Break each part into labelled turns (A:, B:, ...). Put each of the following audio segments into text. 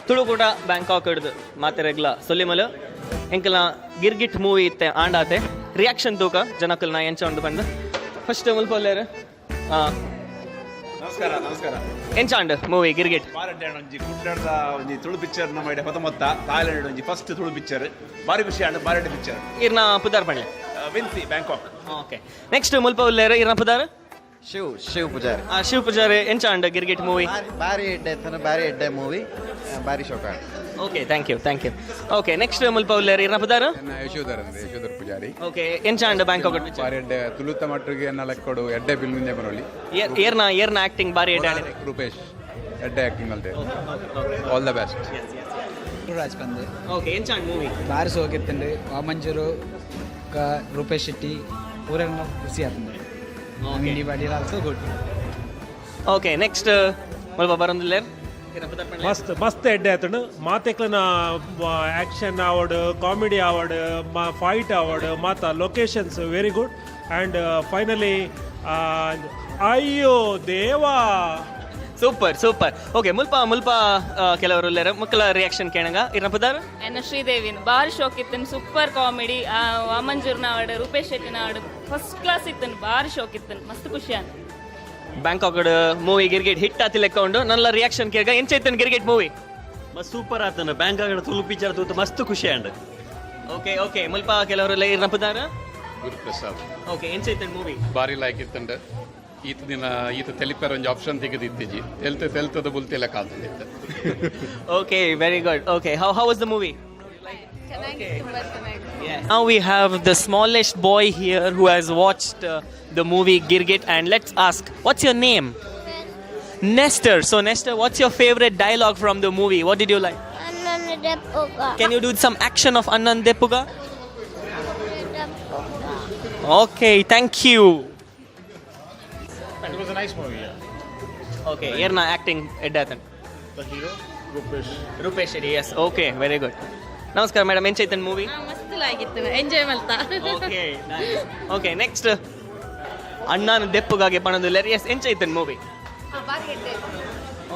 A: ತುಳುಕೂಟ ಬ್ಯಾಂಕಾಕ್ ಹಿಡ್ದು ಮಾತೆರೆಗ್ಲ ಸೊಲಿಮಲು. ಎಂಕಲ್ನ ಗಿರ್ಗಿಟ್ ಮೂವಿ ಇತ್ತೆ ಆಂಡಾತೆ. ರಿಯಾಕ್ಷನ್ ತೂಕ ಜನಕಲ್ನ ಎಂಚ ಉಂಡು ಪಂದ್. ಫಸ್ಟ್ ಮುಲ್ಪ ಉಲ್ಲೇರು.
B: ನಮಸ್ಕಾರ, ನಮಸ್ಕಾರ.
A: ಎಂಚ ಅಂಡ್ ಮೂವಿ ಗಿರ್ಗಿಟ್?
B: ಬಾರಿ ಒಂಜಿ ಕುಡ್ಲದ ಒಂಜಿ ತುಳು ಪಿಕ್ಚರ್ ನಮ್ಮ ಇಡೆ ಹೊತ್ತ ಥಾಯ್ಲೆಂಡ್ ಒಂಜಿ ಫಸ್ಟ್ ತುಳು ಪಿಕ್ಚರ್. ಬಾರಿ ಖುಷಿ ಆಂಡ್, ಬಾರಿ ಪಿಕ್ಚರ್.
A: ಇರ್ನ ಪುದಾರ್ ಪಣ್ಲೆ.
B: Vincy, Bangkok.
A: ಓಕೆ, ನೆಕ್ಸ್ಟ್ ಮುಲ್ಪ ಉಲ್ಲೇರು. ಇರ್ನ ಪುದಾರ್?
C: ಶಿವ್, ಶಿವ್ ಪೂಜಾರಿ.
A: ಶಿವ್ ಪೂಜಾರಿ, ಎಂಚ ಅಂಡ್ ಗಿರ್ಗಿಟ್ ಮೂವಿ?
C: ಬಾರಿ ಬಾರಿ ಎಡ್ಡೆ ಇತ್ತನ, ಬಾರಿ ಎಡ್ಡೆ ಮೂವಿ, ಬಾರಿ ಶೋಕ.
A: Okay, thank you, thank you. Okay, next ಮುಲ್ಪ ಉಲ್ಲೇರು. ಇರ್ನ ಪುದಾರ್?
D: ಎನ್ನ ಯಶೋಧರ್ ಅಂದ್ರೆ ಯಶೋಧರ್ ಪೂಜಾರಿ.
A: ಓಕೆ, ಎಂಚ ಅಂಡ್ ಬ್ಯಾಂಕಾಕ್?
D: ಬಾರಿ ಎಡ್ಡೆ. ತುಳುತ ಮಟ್ಟಿಗೆ ಎನ್ನ ಲೆಕ್ಕೊಡು ಎಡ್ಡೆ ಫಿಲ್ಮ್ ಇಂಜೆ ಬರೋಲಿ.
A: ಏರ್ನ ಏರ್ನ ಆಕ್ಟಿಂಗ್ ಬಾರಿ ಎಡ್ಡೆ ಆಂಡ್?
D: ರೂಪೇಶ್ ಎಡ್ಡೆ ಆಕ್ಟಿಂಗ್ ಅಲ್ತೆ. All the best.
E: Raj ಪಂದ್.
A: ಓಕೆ, ಎಂಚ ಅಂಡ್ ಮೂವಿ?
E: ಬಾರಿ ಸೋಕಿತ್ತಂಡು. ವಾಮಂಜೂರು, ರೂಪೇಶ್ ಶೆಟ್ಟಿ ಪೂರ ಖುಷಿ ಆತಂಡು. Body also good.
A: Okay, next ಮುಲ್ಪ ಬರೊಂದುಲ್ಲೇರ್.
F: ಮಸ್ತ್ ಮಸ್ತ್ ಎಡ್ಡೆ ಆತಂಡು. ಮಾತೆಕ್ಲನ ಆಕ್ಷನ್ ಆವಡ್, ಕಾಮಿಡಿ ಆವಡ್, ಫೈಟ್ ಆವಡ್, ಮಾತ locations very good. And finally ಅಯ್ಯೋ ದೇವಾ.
A: Super super. Okay, ಮುಲ್ಪ ಮುಲ್ಪ ಕೆಲವರು ಉಲ್ಲೇರ್. ಮಕ್ಕಳ ರಿಯಾಕ್ಷನ್ ಕೇಣಂಗ. ಇರ್ನ ಪುದಾರ್?
G: ಎನ್ನ ಶ್ರೀದೇವಿನ. ಬಾರಿ ಶೋಕ್ ಇತ್ತನ್. Super comedy. ವಾಮಂಜೂರ್ನ ಆವಡ್, ರೂಪೇಶ್ ಶೆಟ್ಟಿನ ಆವಡ್, ಫಸ್ಟ್ ಕ್ಲಾಸ್ ಇತ್ತನ್. ಬಾರಿ ಶೋಕ್ ಇತ್ತನ್, ಮಸ್ತ್ ಖುಷಿ ಆನ್.
A: ಬ್ಯಾಂಕಾಕ್ ಮೂವಿ ಗಿರ್ಗಿಟ್ ಹಿಟ್ ಆತಿ ಲೆಕ್ಕ ಉಂಡು. ನನ್ನ ರಿಯಾಕ್ಷನ್ ಕೇಳ್ಗ. ಎಂಚ ಇತ್ತನ್ ಗಿರ್ಗಿಟ್ ಮೂವಿ?
H: ಮಸ್ತ್ ಸೂಪರ್ ಆತನ. ಬ್ಯಾಂಕಾಕ್ ತುಳು ಪಿಕ್ಚರ್ ತೂತು ಮಸ್ತ್ ಖುಷಿ ಆಂಡ್.
A: ಓಕೆ ಓಕೆ, ಮುಲ್ಪ ಕೆಲವರು ಇರ್ನ ಪುದಾರ್?
I: ಗುರುಪ್ರಸಾದ್.
A: ಓಕೆ, ಎಂಚ ಇತ್ತನ್ ಮೂವಿ?
I: ಬಾರಿ ಲಾಯ್ಕ್ ಇತ್ತಂಡ. ಈತ ದಿನ ಈತ ತೆಲಿಪೆರ ಒಂಜಿ option ತೆಗೆದಿತ್ತೀಜಿ. ತೆಲ್ತೆ ತೆಲ್ತದ ಬುಲ್ತೆಲ್ಲ ಕಾಲ್ತದಿತ್ತು.
A: Okay, very good. Okay, how was the movie? Now we have the smallest boy here who has watched the movie Girgit, and let's ask, what's your name? Nestor. So Nestor, what's your favorite dialogue from the movie? What did you like? Can you do some action of Annan Deppuga? Okay, thank you.
J: It was a nice movie, yeah.
A: Okay, ಏರ್ನ acting ಎಡ್ಡಾತನ್?
J: The hero, Rupesh.
A: Rupesh Shetty, yes. Okay, very good. ನಮಸ್ಕಾರ madam, ಎಂಚೈತನ್ movie?
G: ಮಸ್ತ್ ಆಗಿತ್ತು, enjoy ಮಲ್ತಾ.
A: Okay okay, next ಅಣ್ಣನ ದೆಪ್ಪುಗಾಗೆ ಪಣದುಲ್ಲೆರ್. Yes, ಎಂಚೈತನ್ movie?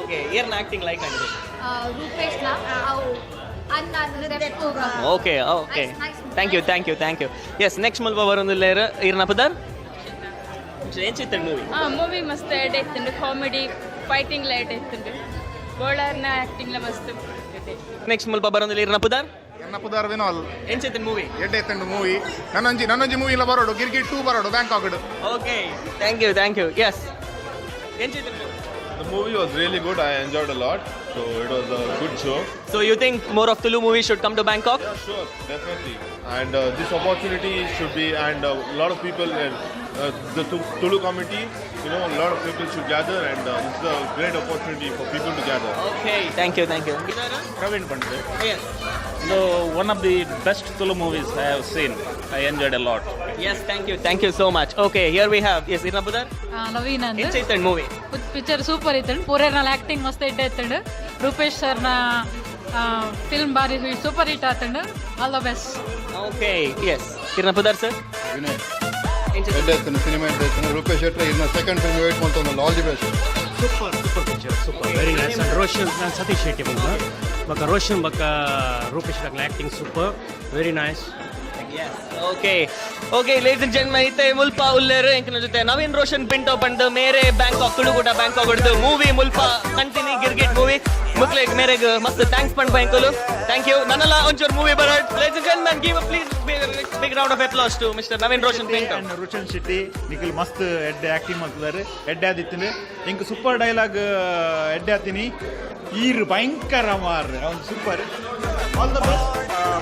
A: Okay, ಏರ್ನ ಆಕ್ಟಿಂಗ್ ಲೈಕ್ ಆಗಿದೆ?
K: ರೂಪೇಶ್ನ ಅವು ಅನ್ನ.
A: Okay okay, thank you, thank you, thank you. Yes, next ಮುಲ್ಪ ಬರೊಂದುಲ್ಲೆರ್. ಇರ್ನ ಪುದರ್? ಎಂಚೈತನ್ ಮೂವಿ?
G: ಮೂವಿ ಮಸ್ತ್ ಎಡ್ಡೆ ಇತ್ತುಂಡು. ಕಾಮಿಡಿ, ಫೈಟಿಂಗ್ ಲೈಟ್ ಇತ್ತುಂಡು. ಬೋಳರ್ನ ಆಕ್ಟಿಂಗ್ ಮಸ್ತ್.
A: ನೆಕ್ಸ್ಟ್ ಮುಲ್ಪ ಬರೊಂದುಲ್ಲೆ. ಇರ್ನ ಪುದರ್?
L: ಎನ್ನ ಪುದಾರ್ ವಿನೋಲ್.
A: ಎಂಚೈತನ್ ಮೂವಿ?
L: ಎಡ್ಡೆ ಇತ್ತಂಡು ಮೂವಿ. ನನ್ನೊಂಜಿ ನನ್ನೊಂಜಿ ಮೂವಿ ಇಲ್ಲ ಬರೋಡು, Girgit 2 ಬರೋಡು Bangkok.
A: Okay, thank you, thank you. Yes, ಎಂಚೈತನ್ movie?
J: The movie was really good. I enjoyed a lot. So it was a good show.
A: So you think more of Tulu movie should come to Bangkok?
J: Yeah, sure, definitely. And this opportunity should be, and a lot of people, the Tulu community, a lot of people should gather, and this is a great opportunity for people to gather.
A: Okay, thank you, thank you.
M: Praveen Pandit.
A: S.
M: So one of the best Tulu movies I have seen. I enjoyed a lot.
A: Yes, thank you, thank you so much. Okay, here we have, yes, ಇರ್ನ ಪುದರ್?
K: ನವೀನ್ ಅಂದ್.
A: ಎಂಚೈತನ್ movie?
K: Picture super ಇತ್ತಂಡು. ಪೂರೇರ್ನ acting ಮಸ್ತ್ ಎಡ್ಡೆ ಇತ್ತಂಡು. ರೂಪೇಶ್ ಸರ್ನ ಫಿಲ್ಮ್ ಬಾರಿ ಸೂಪರ್ ಹಿಟ್ ಆತಂಡು. All the best.
A: Okay, S, ಇರ್ನ ಪುದರ್ ಸರ್?
D: ವಿನಯ್. ಎಡ್ಡೆ ಇತ್ತನ ಸಿನಿಮಾ, ಎಡ್ಡೆ ಇತ್ತನ. ರೂಪೇಶ್ ಶೆಟ್ಟಿ ಇದನ್ನ ಸೆಕೆಂಡ್ ಫಿಲ್ಮ್ ವೇಟ್ ಮಾಡ್ತೊಂದಲ್ಲ. All the best.
H: Super, super picture, super, very nice. And Roshan, ನಾನು ಸತೀಶ್ ಶೆಟ್ಟಿ ಬಂದ ಬೊಕ್ಕ ರೋಷನ್ ಬೊಕ್ಕ Rupesh acting super, very nice.
A: Yes, okay, ladies and gentlemen, ಇತ್ತೆ ಮುಲ್ಪ ಉಲ್ಲೇರು ಎಂಕನ ಜೊತೆ ನವೀನ್ ರೋಷನ್ ಪಿಂಟೋ ಪಂಡ್. ಮೇರೆ ಬ್ಯಾಂಕಾಕ್, ತುಳುಕೂಟ ಬ್ಯಾಂಕಾಕ್ ಹೊಡೆದು ಮೂವಿ ಮುಲ್ಪ ಕಂಟಿನ್ಯೂ ಗಿರ್ಗಿಟ್ ಮೂವಿ. ಮುಕ್ಲೆಗ್ ಮೇರೆಗ್ ಮಸ್ತ್ thanks ಪಂಡ್ ಎಂಕುಲು. Thank you. ನನ್ನಲ್ಲ ಒಂಚೂರು movie ಬರೋಡ್. Ladies and gentlemen, give please big round of applause to Mister Naveen Roshan Pinto.
M: Roshan Shetty Nikhil ಮಸ್ತ್ ಎಡ್ಡೆ ಆಕ್ಟಿಂಗ್ ಮಾಡ್ತಿದ್ದಾರೆ. ಎಡ್ಡೆ ಆದಿತ್ತಿನ ಇಂಕ್ ಸೂಪರ್ ಡೈಲಾಗ್ ಎಡ್ಡೆ ಆತೀನಿ. ಈರ್ ಭಯಂಕರ ಮಾರ್ ಅವ್ನು super. All the best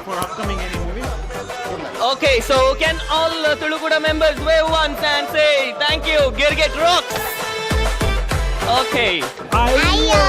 M: for upcoming any movie.
A: Okay, so can all Tulukuta members wave once and say thank you, Girgit rocks. Okay.
K: ಅಯ್ಯೋ.